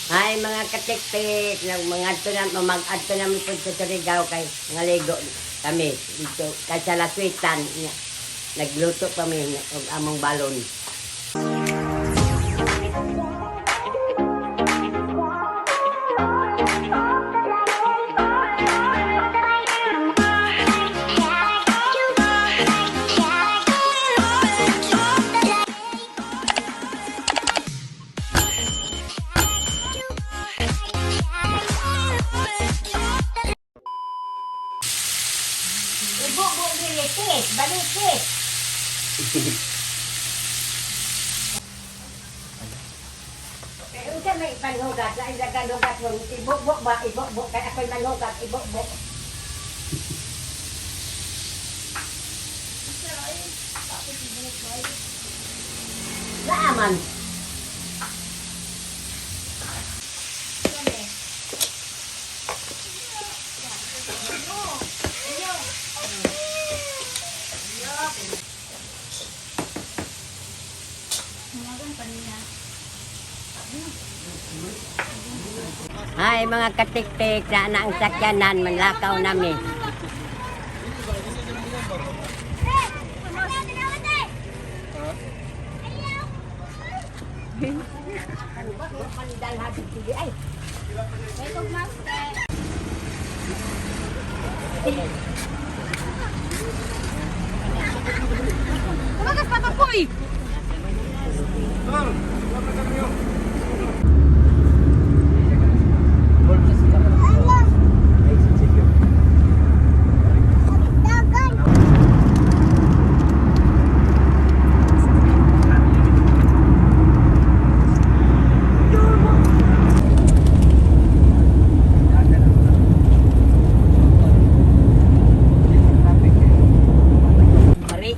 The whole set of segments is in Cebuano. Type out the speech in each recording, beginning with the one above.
Hi, mga katiktik, nag mga adto na mag-adto na mi pud sa Surigao kay ngaligo kami dito kay sa Laswitan nya. Nagluto pa mi og among balon. Ibubo gilitis, balitis. Kaya unsa may panhugas, lain dagan hugas mo, ibubo ba, ibubo, kaya ako'y manhugas, ibubo. Naaman. Hi, mga katiktik, na na ang sakyanan, manlakaw nami. Ay, Tumagas pa ko eh. Mari.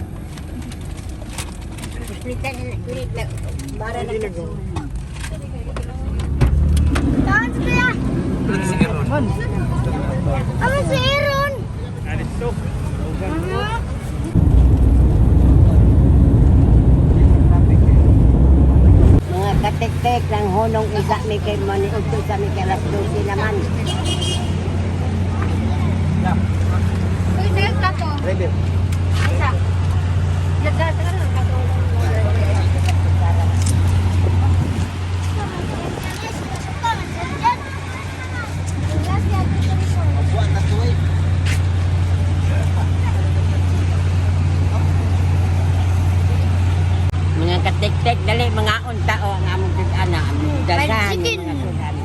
Kuslita na, kulita. Bara na Tahan sa kaya. Ano si Aaron? Mga katiktik ng hunong isa mi kay mani udto sa mi kay alas 12 naman. Uy, sige, plato. Isa. Daga, daga lang, plato. Mga katiktik dali mga unta o ang among ana, among daghan chicken. mga sudan.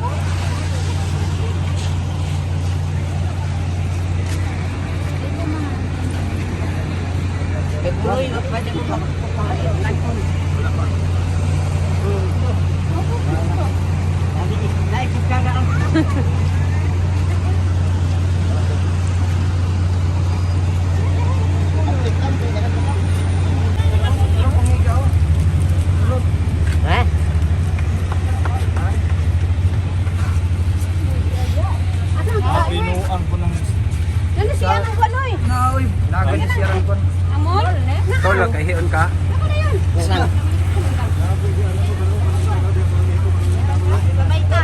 Uy, pwede mo ba? Ha? Binuang ko ng Ano siya ang kuno eh? Naoy, naga ni siya kon. Amor? Ikaw lang kahion ka. Ako na yun. Nasaan? Babay ka.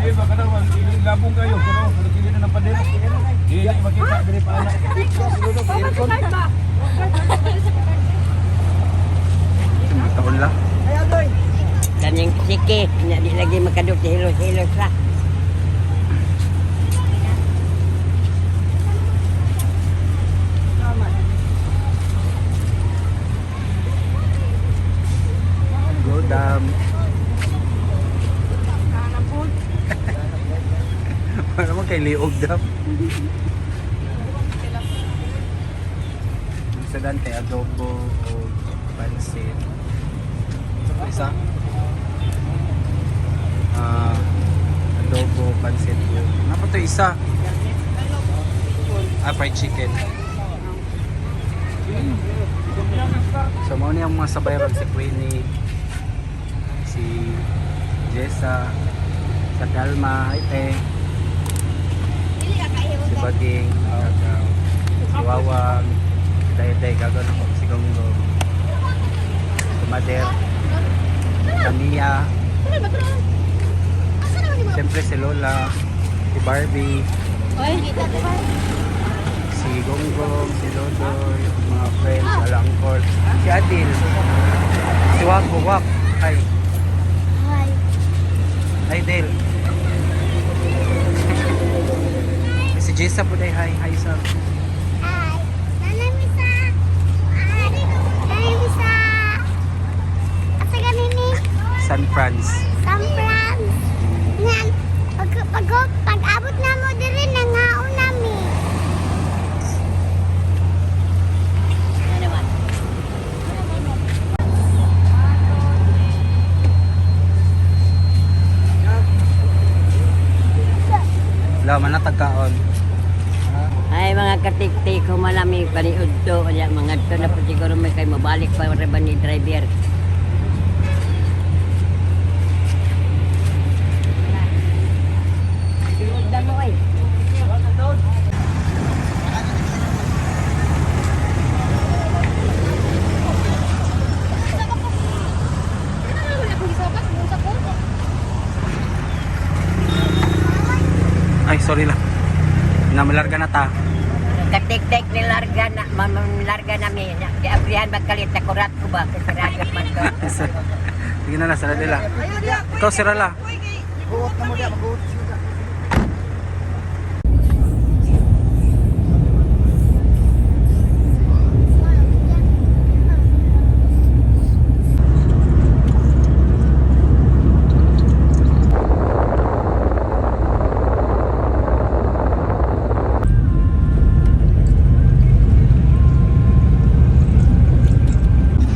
Ay, baka naman labong kayo pero kili na ng pader. Di na makita diri pa ana. Taon lang. Kaning siki, nya di lagi makadot hilos-hilos ra. Go dam. Para mo kay liog dam. Sa dan kay adobo o pansit. Sa pa isa? Ah, adobo, pansit. Ano pa to isa? Ah, fried chicken. So, mao ni ang mga sabay ron si Queenie, si Jessa, sa Dalma, ite, si Baging, Gagaw, si Wawang, si Dayday, gagaw na ko, si Gonggong, si Mader, si Mia, Siyempre si Lola, si Barbie, Oy, kita ko ba? si Gonggong, si Dodoy, mga friends, ala uncle, si Adil, si Wako, Wak, hi, Hi. Hi Del. Si Jessa po day, hi, hi sa. Hi. Nanay misa. Hi. Nanay misa. Asa ganini? San Franz. San Franz. Ngan pag pag pag abot na mo diri nangaon nami. Ano naman? Wala man na tagkaon. Ay mga katiktik, humalami paniud to. Kaya mga to na po siguro may kay mabalik pa rin ba ni driver. Tingod na mo ay. Ay, sorry lang. Namalarga na ta. Katiktik ni larga na, larga nami. Giabrihan magkalit na kurat ko ba? Kasi ragat man to. Sige na lang, sara nila. Ikaw, sira la. Buot na mo diya, magbuot siya.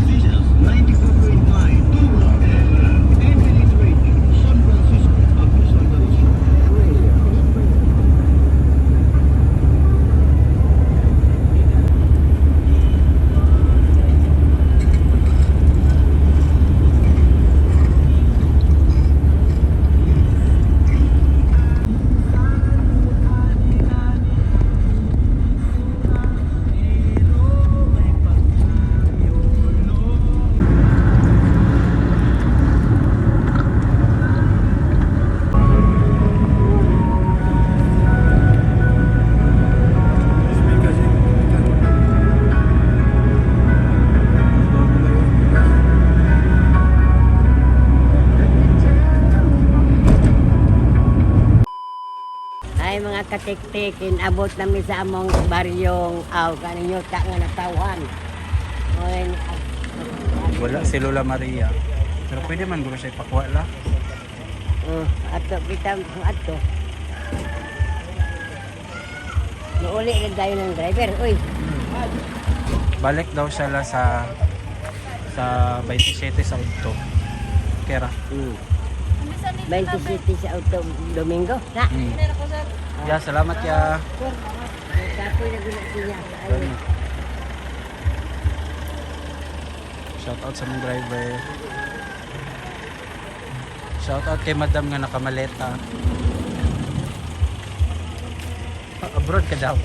This is 94.9 Tulog FM, Infinite Radio, San Francisco, Agusan del Sur. Ay mga katiktik, inabot nami sa among baryong aw kaninyo ta nga natawhan. Oy, Wala si Lola Maria. Pero pwede man guro siya ipakuha la. Oh, ato kita ato. Mauli na tayo ng driver. Uy, Balik daw siya la sa 27 sa Udto. Kera. 27 sa auto Domingo. Na. Ya, salamat ya. Kapoy na guna siya. Ay, Shout out sa mga driver. Shout out kay madam nga nakamaleta. Ah, abroad ka daw.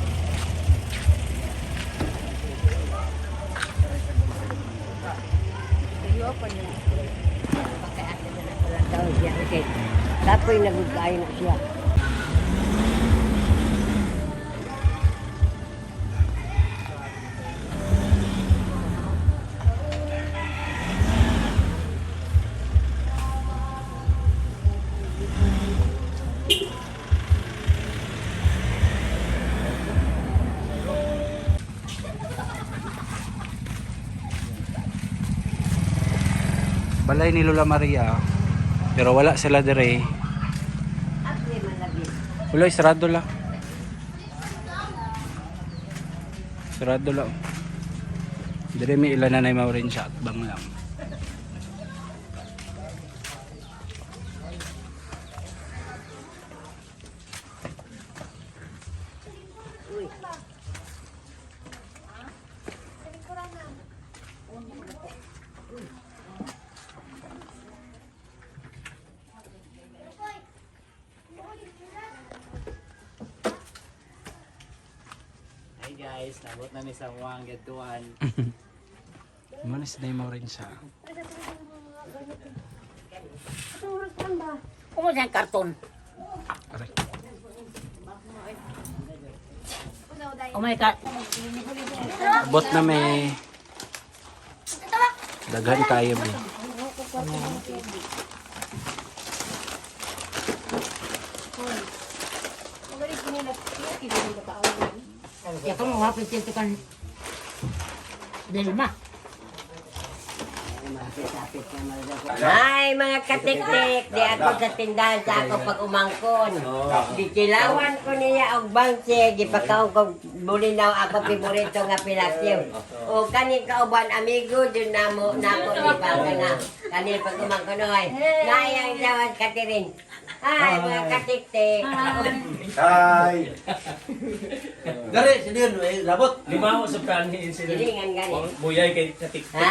wala daw siya. Okay. Kapoy na gud kayo na siya. Balay ni Lola Maria. Pero wala sila dire. Apli man lagi. Uloy, sarado la. Sarado la. Dire may ilan na na rin siya at bang lang. Hi guys, nabot na mi sa Muang Gatuan. Muna si Nay Maureen siya. Kumusta ang karton? Oh my God. Abot na may daghan kayo be. Kaya mo hapit dito kan Delma. Ay, mga katiktik, di ako sa tindahan sa ako pag umangkon. Gikilawan ko niya og bangsi, gipakaon ko bulinaw ako piborito nga pilasyo. O kani kauban amigo dun namo nako ni pa kana. Kani pag umangkon oy. Nayang jawan katirin. Ay, mga katiktik. Hi! Dari, sino yun? Eh, labot. Lima ko sa kanin sila. Gilingan gani. Buyay kay katik. Ha?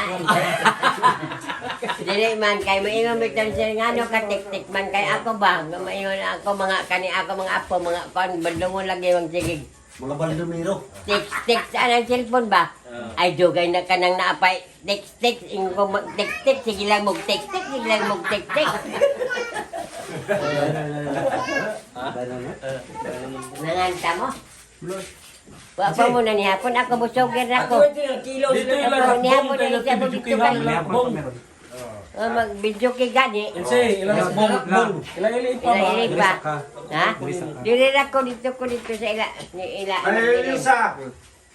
Dili man kay maingon bitang siya ngano katiktik man kay ako ba nga maingon ako mga kani ako mga apo mga kon bandungon lagi mang sigig. Mga baldomero. Text text anang cellphone ba? Ay dugay na kanang naapay text text ingon ko mag text text sige lang mog text text sige lang mog text text. Nanganta mo? Wa pa mo na nihapon ako busog na ako. Dito yung Ako nihapon na siya mo dito kay. Hapon pa meron. Oh, mag-video kay gani. Insay, ilang bong, bong. Ilang iliit pa ba? Ilang pa. Ka. Ha? Dili ra ko dito ko dito sa ila ni ila.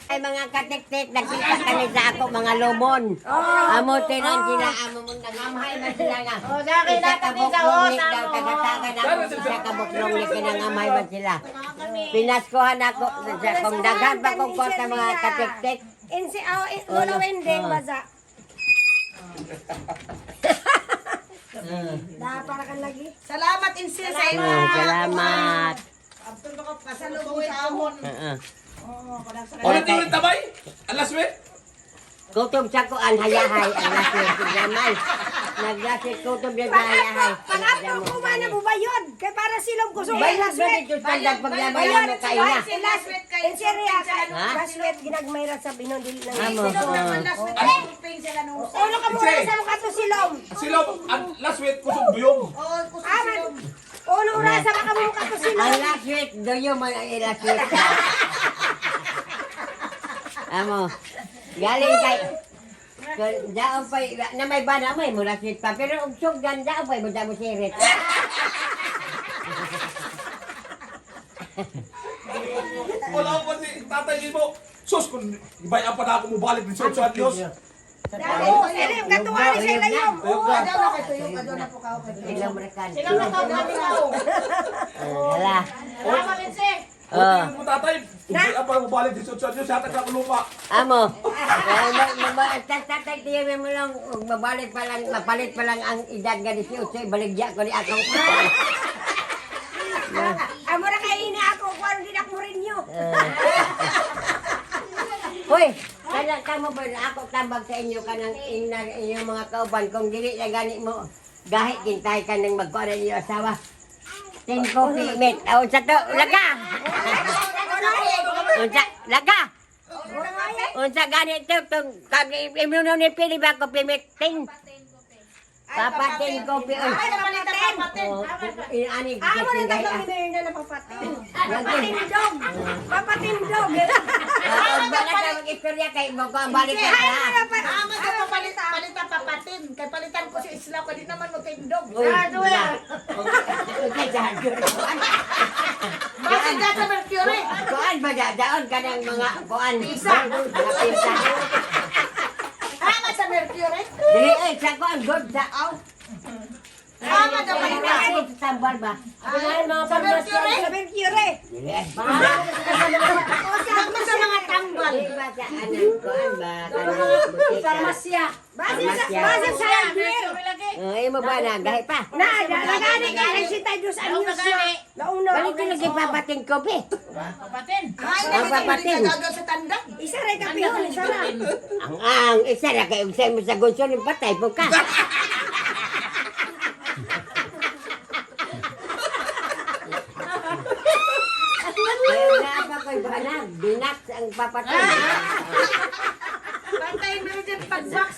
Ay mga katiktik, nagkita kami sa ako mga lomon. Amo tinan sila, amo mong nangamhay man sila nga. Oh, sa akin, Isa ka dapat din sa buklong oh, daw, tagatagan ako, isa ka buklong ni kinangamhay man sila. Pinaskuhan ako, sa kung daghan pa kong kwarta mga katiktik. Insi aw wala wendeng baza. Da para kan lagi. Salamat Insi sa imo. Oh, salamat. Pasalubong sa amon. Oo. Ulit ulit tabay. Alas we. Kutob sa ko ang hayahay, ang lasik gamay. Naglasik kutob na sa hayahay. Pag-ato ko man na bubayod kay para silong kusog Bayad ba dito standard paglabay mo kayo na? Si last in Syria Ha? last week ginagmay ra sa binon dili na. Amo. Ulo ka muna sa mukha to silong. Sila ang last week kusog buyong. Aman. Ulo ra sa mukha mo ka to silong. Ang last week, do you man ang last week? Amo. Galing kay Daon pa, na may bana may mula sweet pa. Pero og sugdan, daon pa, mo mo sirit. Wala ko si tatay mo. Sus kun ibayan pa na ako mobalik ni Socho at Dios. Oo, sila yung katuwa ni sila yung. Tuyok na. Adaw na kay tuyok, adaw na po ka. Ilang rekan. Sila na ka kami ka. Hala. Salamat Insi. Oh. Mo tatay, ibayan pa mobalik ni Socho at Dios hatag ka lupa. Amo. Tatay tiyo mo lang ug mabalik pa lang mapalit pa lang ang edad nga 18 baligya ko ni akong. Amo ra kay ini ako kuan din ako rinyo. Hoy, kana kamo ba na ako tambag sa inyo kanang ina inyong mga kauban kung dili na gani mo gahit gintay ka nang magkuan ang inyong asawa. Ten coffee mate. Aw sa to laga. Unsa laga. Unsa gani to tong kami imo ni pili ba coffee mate ting. Papatin coffee oy. Ay, papalitan papatin. Oh, ani Amo na gay. tatlong minor na napapatin. Papatindog. Papatindog. Bala ka mag-istorya kay mo ko ang balik ka ha. Ama sa papalit, palitan papatin. Kay palitan ko si Isla ko di naman mo tindog. Uy, wala. Okay, dyan. Bakit ka sa Mercury? Kuan ba da- daon ka ng mga kuan? Pisa. Mga pisa. Ama sa Mercury? Dili eh, sa kuan good sa aw. Ama sa palitan. Ako sa tambal ba? Sa Mercury? Sa Mercury. Dili eh. Ako sa mga tambal. Dili ba sa anang kuan ba? Kanang butika. Farmasya. Basin sa basin sa hardware. Oh, imo ba na gahi pa? Na, nagani kay ay si tayo sa news na. Launa. Balik ko lagi papating kopi. Ay, Ang papatin. nagiging sa tanda. Isa ra kapihon, isa ra. Ang isa ra kay unsay mo sa gonson patay po ka. Kaya nga pa ko'y banag, binak ang papatay. Bantayin mo rin pag-box.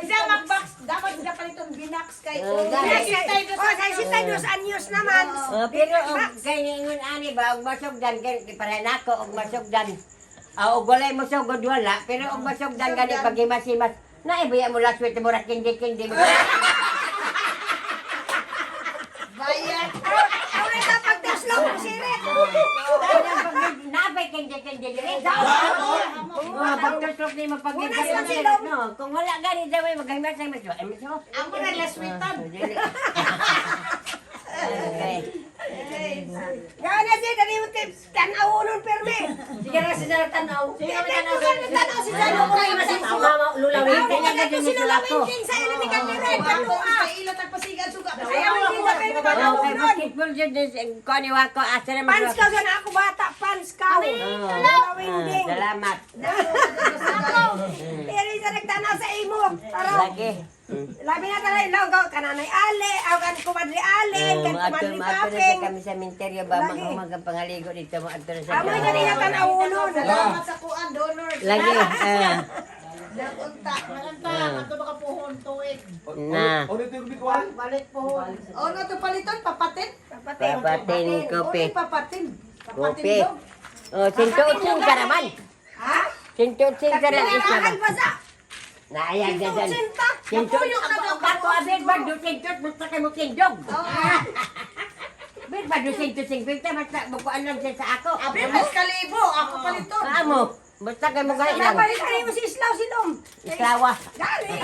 Isa mag-box. Dapat hindi palitong binax kay. Oh, gani. Oh, sa si tayo sa news naman. Oh, pero og kay ningon ani ba og masugdan kay para nako og masugdan. Ah, og walay mo sugod wala, pero og masugdan gani pag himas-himas. Naibiya mo last week mo ra kindi-kindi mo. Bayan. Away ta pagtaslog mo sirit. Nabay kindi-kindi diri. Oh, pagtuslok ni mo pag no, kung wala gani daw ay maghimas-himas. Ay, mo. Amo na last week-tan. Okay. Gana siya dali mo tips tanaw nun perme. Sige na si Sarah tanaw. Sige na tanaw si Sano ko kay masinso. Lulawin Ako ka na to si Lola Wingking sa ilo ni Kamiren Sa ah. ilo tagpasigan suga. Ayaw hindi sa perme tanaw Okay, nun. basketball jud ko ni wako asa na Pants ka sana ako bata, pants ka. Lola Wingking. Salamat. Pero isa nagtanaw sa imo. Tara. Lagi. Labi na tara ilaw ka kananay Ale, aw kan kumadri Ale, kan Maadto kumadri maadto na Papeng. sa kami sa minteryo ba Lagi. mga ang pangaligo dito maadto na sa. Amoy na niya tanaw nun. Salamat sa kuan donor. Lagi. Nagunta. Maganda, ato baka puhon tuig. Na. Ulit yung bikuan. Balik pohon. O no to paliton papatin. Papatin kopi. Oy, papatin. Papatin Kopi. dog. Oh, 108 ka naman. Ha? 108 ka na isa ba? Ang basa. Naayag na dyan. Sinta. 108 na daw. Abir ba 200 basta kay mo tindog. Bir ba 250 basta bukuan lang siya sa ako. Abi mas kalibo ako paliton. Amo, basta kay mo gay lang. Napalitan mo si Islaw si Dom. Islawa. Dali,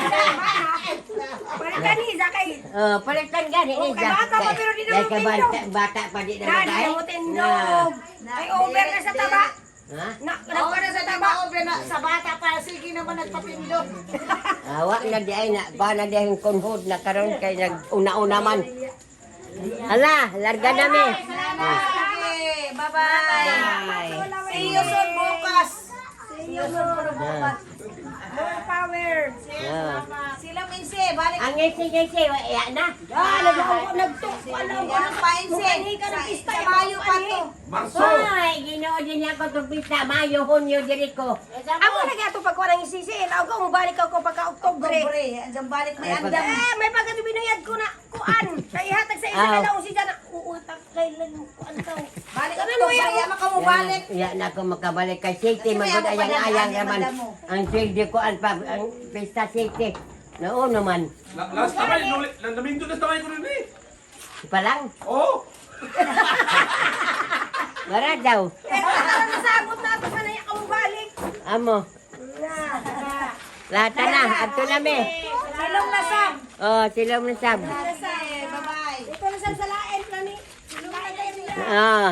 Palitan ni isa kay Oh, palitan gani Oh, ni kay bata pa, pero di na mo tindog. Bata pa di na Na, di mo na mo tindog. Ay, over na sa taba. Ha? Na, Nagpa nagpa na sa taba. na sa bata pa sige naman nagpatindog. Awa na di ay na pa na di ang kunhod na karon kay nag una-una man. Hala, larga na mi. Sige, bye-bye. Bye. See you soon bukas. See you soon. More power. Ah. Sila Minse, balik. Ang ngisi-ngisi, iya na. Ah, nag nagtuk. Wala ko Ang painse. Mukani ka ng pista. Sa Mayo pa to. Marso. Ay, Ginoo din ako itong pista. Mayo, Hunyo, diri ko. Amo na kaya ito pagkuha ng isisi. Ilaw ko, mubalik ako pagka Oktobre. Oktobre, andyan balik may Ay, andam. Eh, may pagkatubinuyad ko na kuan. Kay ihatag sa isa Aw. ka daw si Jana. Uutak kailan kuan daw. Balik Ano, Oktobre, iya? ya makamubalik. Iya na ako makabalik kay City. Kasi may Magod amo pa ayang-ayang dyan, naman. madamo. Ang sweldo ko ang, ang pista City. Noon naman. Last tamay, namindo na tamay ko rin eh. Palang, Oh! mara daw. Eh, tara nasabot na ito sana yung kamubalik. Amo, Na. lata na. Adto na mi. Silong lasam. Oh, silong na sab. Sige, bye-bye. Ito na sa salain, plani. Lain tayo nila. Ah.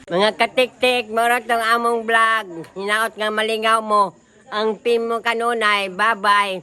Mga katiktik, mura tong among vlog. Hinaot nga malingaw mo. Ang pin mo kanunay. Bye-bye.